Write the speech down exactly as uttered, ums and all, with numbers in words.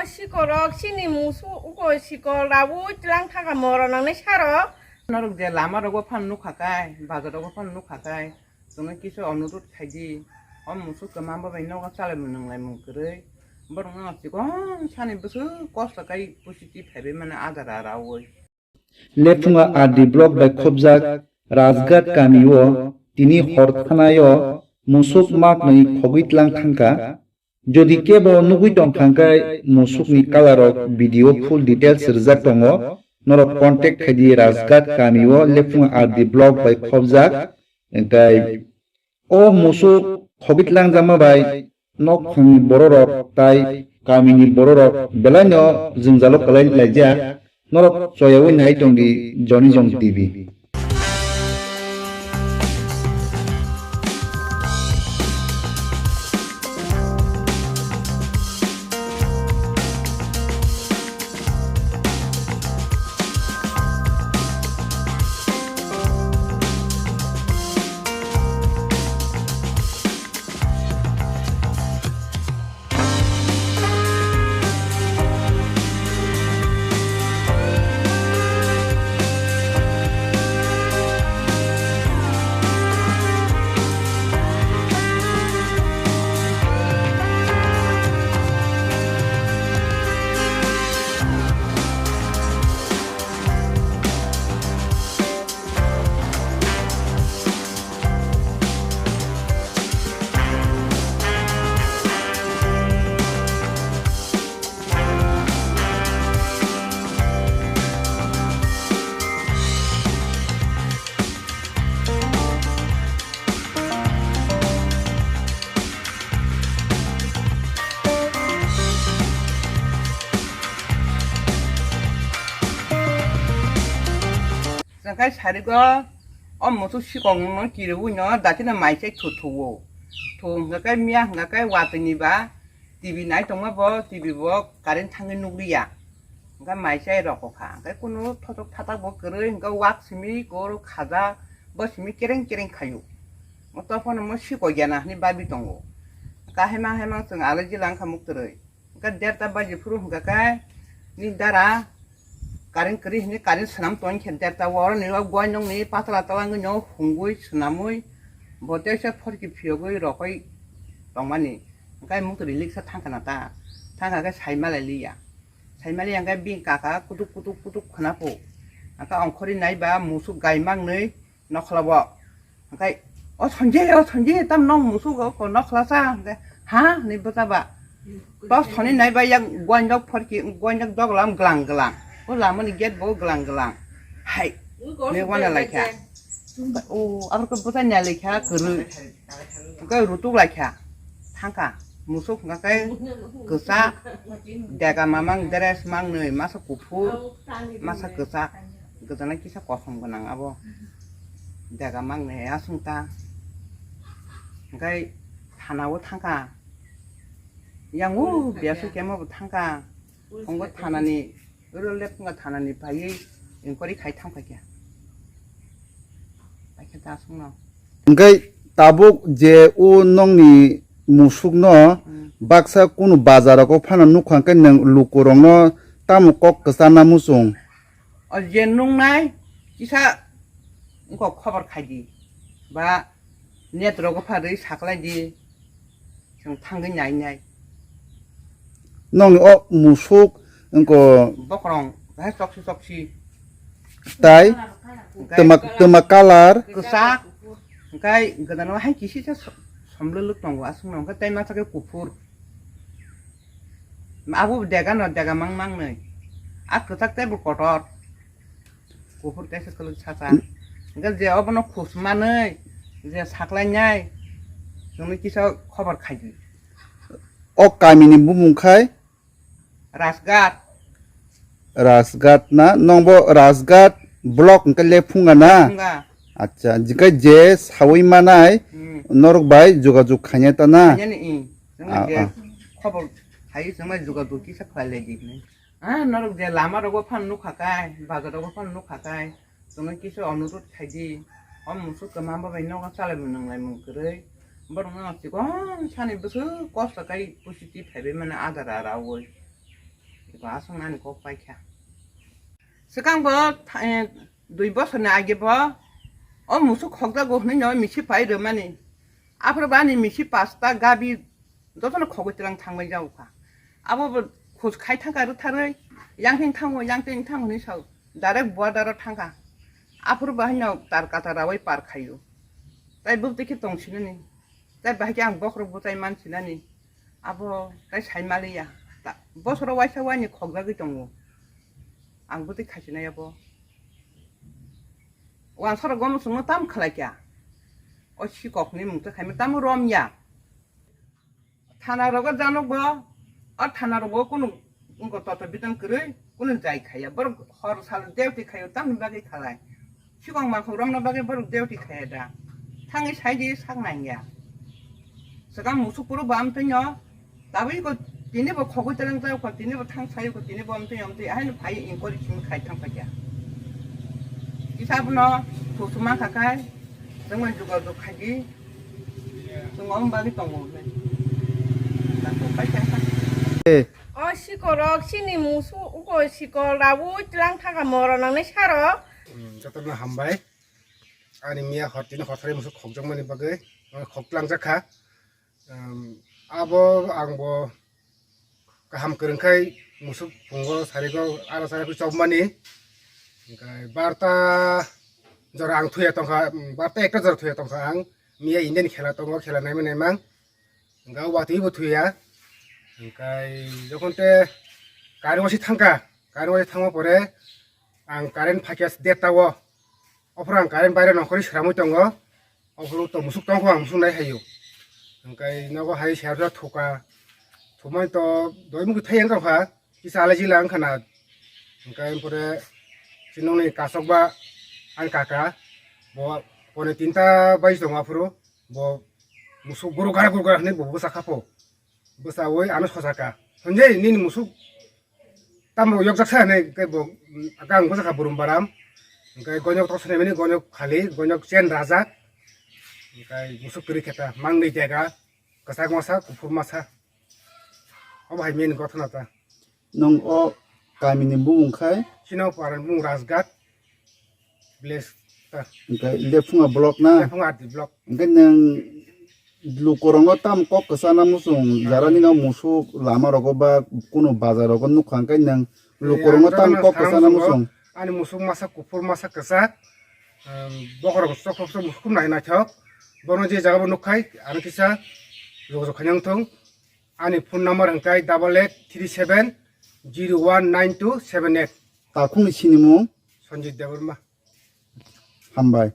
Sikorok sini musu uko sikol rawi tlang thaka moro nangnai saro. Norok je lama rogo phan nukha kai, bazar rogo phan nukha kai, chwngno kisa onurut khai di. O musuk kwma bo bai nogo chalai mung nwnglai mung kwrwi. Borok no chikon sani bwswk kosto kai pusi ti phaibai mani adara rawi. Lephunga R D block bai khobjak Rajghat kamio tini hor thanao musuk maknwi khogwi tlang thangkha. Jodi kebo nugwi tongkha hwnkhe musukni kalarok video full details rijak tongo. Norok contact khaidi Rajghat kamio Lephunga R D block bai khobjak. Hwnkhe o musuk khogwi tlang jakma bai nok phangni bororok tai kamini bororok belaino jwngjalo kwlai laijak. Norok choyaui nai tongdi Joni Jong T V. Chwng khe sarigo o musuk sikokno kiriui no dakhe no mai chai thu thuo. Thu hwnkha khe miya hwnkha khe watwi ni ba T V nai tongma bo, T V bo current thangwi nukliya. Hwnkhe mai chai rokokha. Hwnkhe kunu thotok thatak bo kwrwi, hwnkhe wak simi kor khaja, bo simi kereng kereng khaio. Mo tophano mo sikokya na hwnwi babi tongo. Hwnkhe haimang haimang chwng alai jila wngkha muktwrwi. Hwnkhe derta baji phuru hwnkha khe ni dara current kwrwi hwnwi current swnam tong khe derta o, oroni o goindokni patala tala wngwi no hungwi swnamwi bo teisa phorki phiyogwi rokoi tongmani. Hwnkhe muktwrwi liksa thangkha na ta, thangkha khe saimalai liya. Saimalai hwnkhe bini kaka kutuk kutuk kutuk khwna phu. Hwnkhe ongkhorwi naiba musuk gai mangnwi nokhla bo. Hwnkhe, "O Sanjay, o Sanjay, tam nong musuk o ko nokhla sa?" Hwnkhe, "Ha?" hwnwi bwsa ba. Tos thoni naiba yak goindok phorki, goindok doglam glang glang. O lamani gate bo glang glang. Hai. Ne wana laikha. O, aro ko bwsa nya laikha kwrwi. Hwnkhe rutuk laikha. Thangkha. Musuk hwnkha khe kwchak, dega mamang dress mangnwi, masa kuphur, masa kwchak, kwchana kisa kosom gwnang abo. Dega mangnwi aswng ta. Hwnkhe thana o thangkha. Yang o biaswk kemo bo thangkha. Phungo thanani, oro le phungo thanani phaiwi inquiry khai thang phaikha. Paikha ta aswkno. Hwnkhe tabuk je o nongni musukno Hmm. baksa kunu bazar rogo phano nukha hwnkhe nwng lukurokno tamo kok kwcharna muchung? O je nungnai kisa wngkok khobor khaidi ba net rogo pharwi saklaidi. Chwng thangwi nai nai. Nongni o musuk wngkho Bokrong, hai choksi choksi. Tai, hwnkhe twma, twma colour. Kwchak, hwnkhe gwdano hai kisi se som-, somlwlwk tongo aswkno, hwnkhe tai masa khe kuphur. Abo dega no dega mang mangnwi. A kwchak tei bo kotor. Kuphur kaisa kwlwk sacha. Hwnkhe je obono khus manwi, je saklainai, chwngno kisa khobor khaidi. O kamini bumung khai? Rajghat. Rajghat na? Nongbo Rajghat block hwnkhe Lephunga na? Lephunga. Acha, jikhe je sawi manai, Hmm. norok bai jogajog khainai ta na? Khainani, ih. Chwngno Ah, je ah. khobor khai, chwngno jogajog kisa khlai lai di hwnwi. Ah, norok je lama rogo phano nukha kai, bazar rogo phano nukha kai, chwngno kisa onurut khai di. O musuk kwma bo bai nogo chalai mung nwnglai mung kwrwi. Borok no chikon sani bwswk kosto kai pusi ti phaibai mani adara raui. Ba aswk nani kok paikha. Swkang bo, eh, dui bosor ni age bo o musuk khokjago hwnwi no misi pai rwmani. Aphuru bo ani misi pasta gabi jotono khogwi twlang thangbai jago kha. Abo bo khus khai thangkha rwtharwi, yang thing thango, yang thing thango hwnwi sao. Direct border o thangkha. Aphuru bo haino tar kata rawi par khaio. Tai bwtwi khe tong sinani. Tai bahai khe ang bokhorok bwtai man sinani. Abo tai sai maliya. Ta-, bosoro waisa waini khokjagwi tongo. Ang bwtwi khasinai abo. Wansarok gomo chwngno tam khlai kha. O sikokni mungtwi khaima tamo rom ya. Thana rogo janok bo, o thana rogo kunu wngkha toto bidan kwrwi, kunu jai khaya. Borok hor sal duty khayo, tamni bagwi khalai. Sikong makhok romna bagwi borok duty khaya da. Thangwi saidi sak nangya. Swkang musuk puro bo amtwino, tabwi ko tini bo khogwi twlang jao kho, tini bo thang sayo kho, tini bo amtwi amtwi, ahaino phai inquiry simi khai thang phakya. Kisa bono thusuma khakhai, jongmani jogajog khaidi, chwng om bagwi tongo hwnwi. Takhuk pai kha. Eh. O sikorok chini musu uko sikol rawi tlang thaka moro nangnai saro. Hmm, jotono hambai. Ani miya hor tini hor sari musuk khokjakmani bagwi, khok tlangjak kha. Um, abo ang bo kaham kwrwng khai musuk phungo sarigo aro sari chopmani. Hwnkhe barta jora ang thuya tongkha, um, barta ekta jora thuya tongkha ang. Miya Indian khela tongo, khela naima naimang. Hwnkhe o watwi bo thuya. Hwnkhe jokhon te current wasi thangkha, current wasi thangma pore ang current phakya derta o. Ophuru ang current baire nongkhorwi sramwi tongo. Ophuru to musuk tongkho ang musuk nai haio. Hwnkhe nogo hai sersa thuka. Thumani to doi mukti thai wngkha kha. Kisa alai jila wngkha na. Hwnkhe pore chinoni kasokba ang kaka. Bo pone tinta bai tongo aphuru. Bo musuk guru gara guru gara hwnwi bo bwsa kha pho. Bwsa oi ano sosa kha. Hwnjai nini musuk tamo yokjak sa hinwi khe bo, mm, kang bwsa kha burum baram. Hwnkhe gonyok tok swnamani gonyok khali, gonyok chen rajak. Hwnkhe musuk kwrwi khe ta mangni jaga, kwchak masa, kuphur masa. Obo hai main gothona ta. Nwng o kamini bumung khai? Chino paran bumung Rajgat. Village ta. Hwnkhe Lephunga block na? Lephunga R D block. Hwnkhe nwng lukurokno tam kok kwchana muchung, jara nino musuk lama rogo ba kunu bazar rogo nukha, hwnkhe nwng lukurokno tam kok kwchana muchung. Ani musuk masa kuphur masa kwchak, um, bokhorok sok sok sok musuk nai naithok. Bono je jaga bo nukkhai, ano kisa jogajog khaina wngthung. Ani phone number hwnkhe double eight three seven zero one nine two seven eight. Takhukni sinimung? Sanjit Debbarma. Hambai.